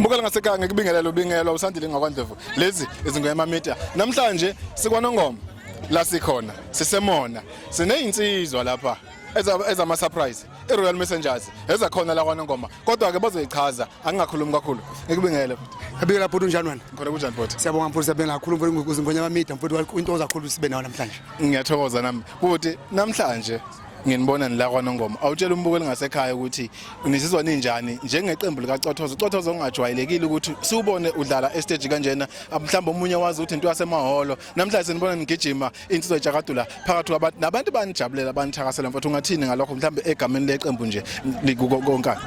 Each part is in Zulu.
Mbukela ngasekhaya, ngikubingelela ubingelwa uSandile ngakwaNdlovu. Lezi izingwema media. Namhlanje sikwaNongoma la sikhona, sisemona. Sinezinsizwa lapha ezama surprise, iRoyal Messengers ezakhona la kwaNongoma. Kodwa ke bazoyichaza, angingakhulumi kakhulu. Ngikubingele futhi. Yabikela bhuti, unjani wena? Ngikhona, kunjani futhi? Siyabonga mfowethu, siyabonga kakhulu mfowethu ngonyama media mfowethu, into ozakhulu sibe nawo namhlanje. Ngiyathokoza nami. Futhi namhlanje nginibona nila kwaNongoma. Awutshela umbukeli ngasekhaya ukuthi nizizwa ninjani njengeqembu likaCothoza. Cothoza ongajwayelekile ukuthi siubone udlala estage kanjena. Mhlawumbe omunye wazi ukuthi into yasemahholo. Namhlanje sinibona nigijima insizwa etsakadula phakathi kwabantu nabantu banijabulela, banithakasela mfowethu. Ungathini ngalokho mhlawumbe egameni leqembu nje konkana?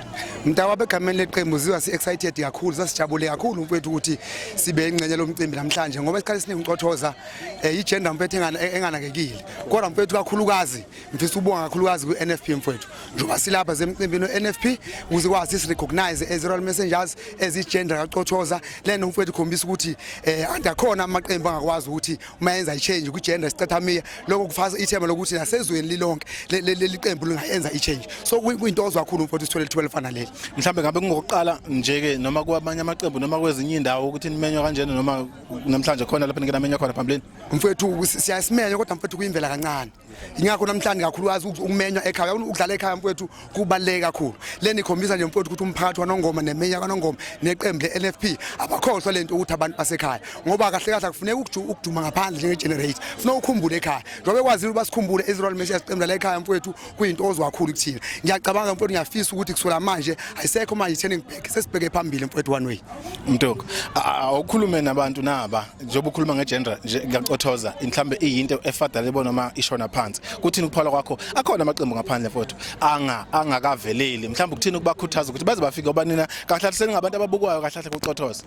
Mntakwabo, egameni leqembu ziwa si-excited kakhulu, sasijabule kakhulu mfowethu ukuthi sibe ingxenye lomcimbi namhlanje, ngoba isikhathi esiningi ucothoza i-gender mfowethu enganakekile. Kodwa mfowethu, kakhulukazi ngifisa ukubonga kakhulukazi kwi-NFP mfowethu, njengoba silapha zemcimbini we-NFP ukuze kwazi si-recognize as Royal Messengers, as i-gender kacothoza lena mfowethu, ikhombisa ukuthi andakhona amaqembu angakwazi ukuthi uma yenza i-change kwi-gender isicathamiya. Lokho kufaka ithemba lokuthi nasezweni lilonke leli qembu lingayenza i-change, so kuyintokozo kakhulu mfowethu sithole ithuba elifana leli. Mhlawumbe ngabe kungokuqala nje ke noma kwamanye amaqembu noma kwezinye indawo ukuthi nimenywa kanjena, noma namhlanje khona lapho nike namenywa khona phambilini? Mfowethu, siyasimenywa, kodwa mfowethu kuyimvela kancane. Ingakho namhlanje kakhulukazi ukumenywa ekhaya. Yabona, ukudlala ekhaya mfowethu kubaluleke kakhulu. Lena ikhombisa nje mfowethu ukuthi umphakathi waNongoma nemeya kaNongoma neqembu le-NFP abakhohlwa lento ukuthi abantu basekhaya, ngoba kahle kahle akufuneki ukuduma ngaphandle njenge-generator, funeka ukhumbule ekhaya. Njengoba bekwazile ukuba sikhumbule i-Royal Messengers, iqembu la ekhaya mfowethu, kuyintokozo kakhulu kuthina. Ngiyacabanga mfowethu, ngiyafisa ukuthi kusukela manje ayisekho manje i-turning back, sesibheke phambili mfowethu, one way. Mntoko, awukhulume nabantu naba njengoba ukhuluma nge-gender nje ngiyacothoza, mhlambe iyinto efadala ibona noma ishona phansi. Kuthini ukuphala kwakho? Akhona amaqembu ngaphandle mfowethu anga angakaveleli, mhlawumbe kuthini ukubakhuthaza ukuthi baze bafike, ngoba nina kahle kahle seningabantu ababukwayo kahle kahle kucothoza?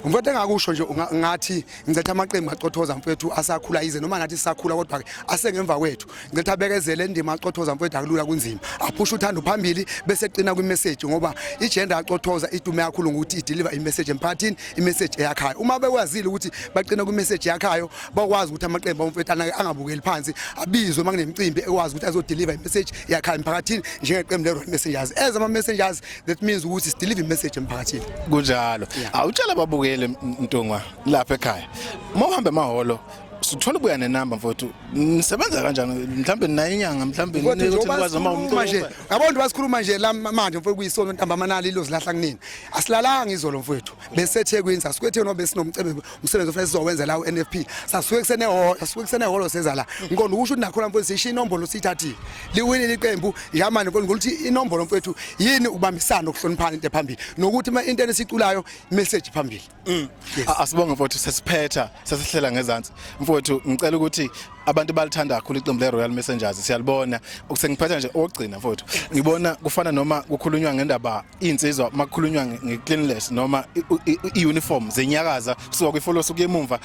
Mfowethu, engakusho nje ngathi ngicetha amaqembu acothoza mfowethu asakhula, yize noma nathi sisakhula, kodwa ke asengemva kwethu, ngicetha abekezele indima acothoza mfowethu, akulula, kunzima. Aphushe uthando phambili bese eqina kwi-message, ngoba i-gender acothoza idume kakhulu ngokuthi i-deliver i-message emphakathini, i-message eyakhayo. Uma bekwazile ukuthi baqina kwi-message yakhayo, bakwazi ukuthi amaqembu amfowethu angabukeli phansi, abizwe uma kunemicimbi, ekwazi ukuthi azodeliver i-message yakhayo emphakathini njengeqembu le-Royal Messengers. As ama-messengers, that means ukuthi sideliver i-message emphakathini. Kunjalo. Awutshela ababukeli, Mntungwa, lapha ekhaya, uma uhamba emahholo suthola ubuya nenamba mfowethu, nisebenza kanjani? Mhlawumbe nayo inyanga, mhlawumbe Mfowethu, ukuthi njengoba nikwazi noma sikhuluma nje, umculo. Yabona nje basikhuluma nje la manje mfowethu, kuyisonto ntambama, nali ilozilahla kunini. Asilalanga izolo mfowethu, besethekwini, sasuke eThekwini ngoba besinomcebe, umsebenzi ofanele sizowenza la u-NFP. Sasuke kusenehholo, seza la. Ngiqonda ukusho ukuthi nakhona mfowethu sishiya inombolo siyithathile, liwinile iqembu njengamanje mfowethu, ngokuthi inombolo mfowethu yini? Ukubambisana, ukuhloniphana, into ephambili, nokuthi uma into esiculayo, message phambili. Yes. Asibonge mfowethu, sesiphetha, sesihlela ngezansi. Mfowethu, ngicela ukuthi abantu balithanda kakhulu iqembu le-Royal Messengers, siyalibona. Sengiphetha nje okugcina mfowethu, ngibona kufana noma kukhulunywa ngendaba iy'nsizwa, uma kukhulunywa nge-cleanliness noma i-uniform zenyakaza kusuka kwifolosi kuye emumva,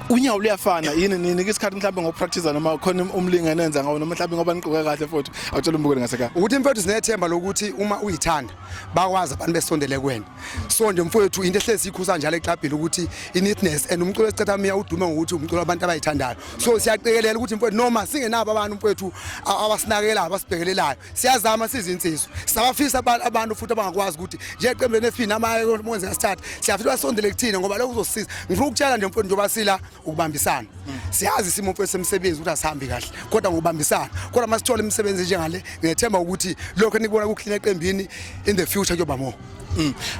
unyawo luyafana yini? Ninika isikhathi mhlawumbe ngokupractice noma khona umlingane enza ngawo, noma mhlawumbe ngoba niqoke kahle futhi? Awutshela umbukeli ngasekhaya. Ukuthi mfowethu, sinethemba lokuthi uma uyithanda bakwazi abantu besondele kuwena. So nje mfowethu, into ehlezi sikhusa njalo eklabhini ukuthi i-neatness, and umculo wesicathamiya udume ngokuthi umculo abantu abayithandayo, so siyaqikelela ukuthi mfowethu noma singenabo abantu mfowethu abasinakekelayo, abasibhekelelayo, siyazama sizinsizwa, sisabafisa abantu futhi abangakwazi ukuthi njengeqembu le-NFP namaye kwenzeka sithathe, siyafisa basondele kuthina ngoba lokho kuzosisiza. Ngifuna ukutshela nje mfowethu, njengoba sila, ukubambisana, siyazi isimo mfowethu semsebenzi ukuthi asihambi kahle, kodwa ngokubambisana, kodwa uma sithola imisebenzi njengale, ngiyethemba ukuthi lokho enikubona kuclean eqembini in the future kuyoba more.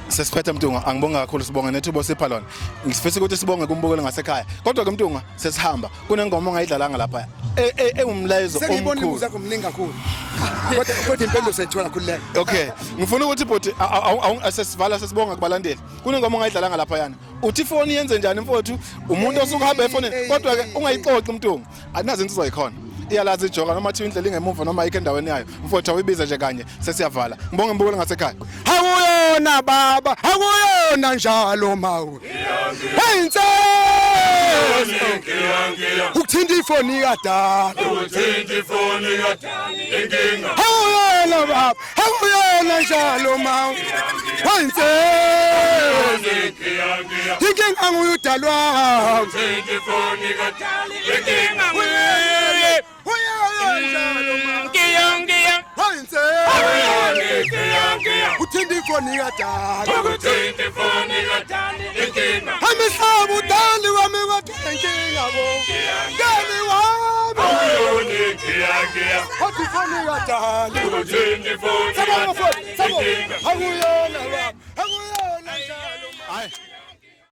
Sesiphethe Mntungwa, angibonga kakhulu, sibonge nethuba osipha lona. Ngifisa ukuthi sibonge kumbukeli ngasekhaya. Kodwa ke Mntungwa, sesihamba. Kunengoma ongayidlalanga lapha ewumlayezo Sengiyibona omkhulu. imibuzo yakho mningi kakhulu, kodwa impendulo seyithola, khululeka. Okay, ngifuna ukuthi bhuti sesivala, sesibonga kubalandeli. Kunengoma ongayidlalanga lapha yana. Uthi ifoni yenze njani mfowethu? Umuntu osuke uhamba efonini, kodwa ke ungayixoxi Mntungwa. Anazi insizwa ikhona. Iyalazi ijoka noma thiwa indlela ingemuva noma ayikho endaweni yayo. Mfowethu, awuyibiza nje kanye, sesiyavala. Ngibonge mbukeli ngasekhaya. Hakuyona baba, hakuyona njalo mawu Hey, ukuthinta ifoni kadala. Uthinta ifoni kadala inkinga. Hakuyona baba, hakuyona njalo mawu. Hey, inkinga nguyudalwa. Uthinta ifoni kadala inkinga. Uyona njalo mawu. Ngiya ngiya. Hey, uthinta Ukuthinta ifoni kadali. Ukuthinta ifoni kadali inkinga. Hambisaba udali wami kodwa inkinga bo. Dali wami. Akuyona inkiyankiya. Kodwa ifoni kadali. Ukuthinta ifoni Sabona kadali mfowethu, sabona. inkinga. Akuyona.